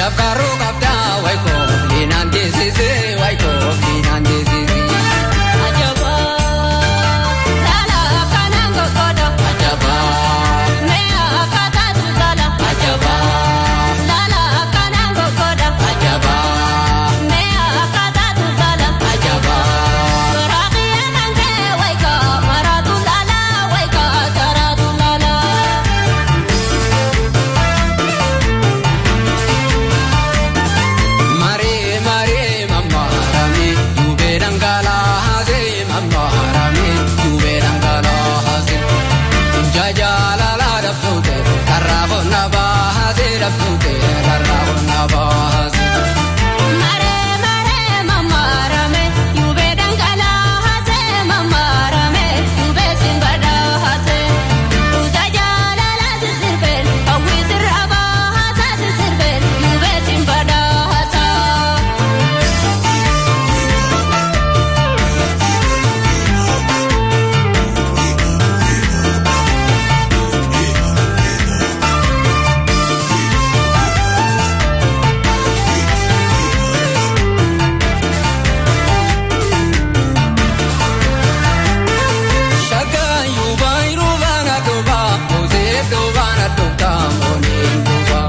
Ajab karoo qabdaa wayikoo liinaan teessisee wayikoo liinaan teessisee. Ajaba lala akkanaan gogoda. Ajaba Mee akkaataa tuutala. ajaba Lala akkanaan gogoda. ajaba Mee akkaataa tuutala. ajaba. Waraaqii kan kee wayika maraatu lala wayika taraatu lala. Maree maree mammaarame duubee dhangalaasee mammaarame duubee dhangalaasee. Jajaalala dhabsuute karraa qonna baasee dhabsuute karraa qonna baasee. Maree maree mammaarame yubee dhangalaasee mammaarame yubee simbadaasee. Uta jaalala sisirbeen hawwi sirra baasaa sisirbeen yubee simbadaasa. Shaggaayuu baay'ee baana dhugaa muuzee dhugaana dhugaa mooneen dhugaa.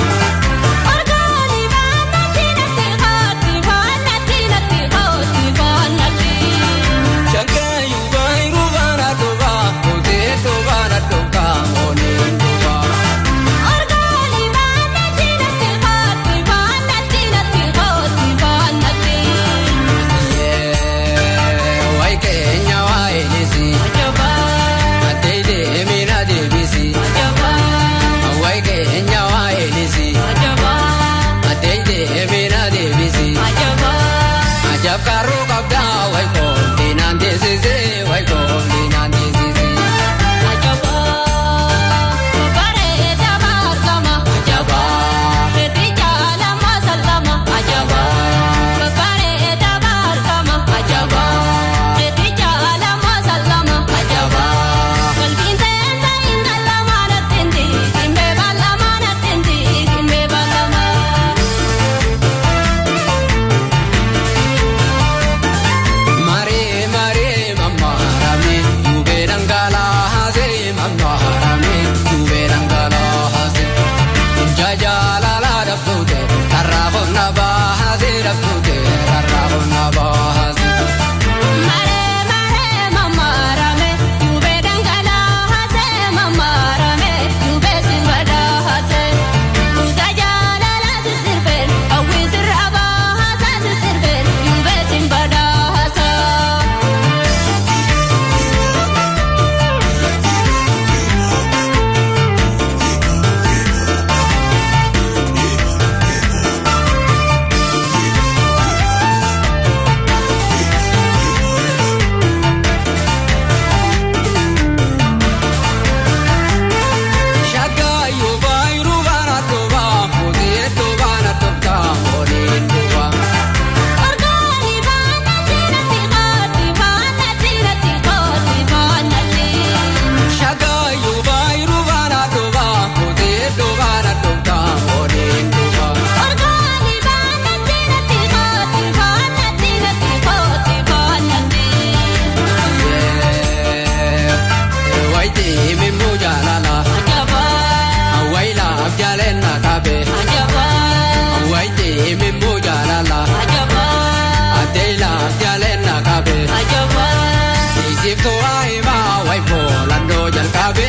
Orgaani baanatti natti haati baanatti natti haati baanatti. Shaggaayuu baay'ee baana dhugaa muuzee dhugaana dhugaa mooneen dhugaa. Orgaani baanatti natti haati baanatti natti haati baanatti. Waikeenya waa'elisi Ajaba adeedee mina deebisi. ajaba Waikeenya waa'elisi ajaba adeedee mina deebisi. ajaba. Ajab karoo qabdaa waikoo diinaan teessisee waikoo diinaan teessisee. Ajaba bareeda baargama. Ajaba Fedhi jaalama sallama. ajaba Bareeda baargama. ajaba Fedhi jaalama sallama. ajaba. Qalbiin teessa hin galama natti hin beekalama natti hin beekalama. Maree maree mammaarame duubee dhangalaasee mammaarame duubee dhangalaasee. Jajaalala dhabsuute karraa qonna baasee dhabsuute karraa qonna baasee. Maree maree mammaarame yubee dhangalaasee mammaarame yubee simbadaasee. Uta jaalala sisirbeen hawwi sirra baasaa sisirbeen yubee simbadaasa. Shaggaayuu baay'ee baana dhugaa muuzee dhugaana dhugaa mooneen dhugaa. Orgaani baanatti natti haati baanatti natti haati baanatti. Shaggaayuu baay'ee baana dhugaa muuzee dhugaana dhugaa mooneen dhugaa. Orgaani baanatti natti haati baanatti natti haati baanatti. Wayitii mimmuu jaalala Ajaba wayilaaf jaalenna qabe ajaba wayitii mimmuu jaalala ajaba adeelaaf jaalenna qabe ajaba. isiiftuu waa'imaa wayifoo landoo jalqabe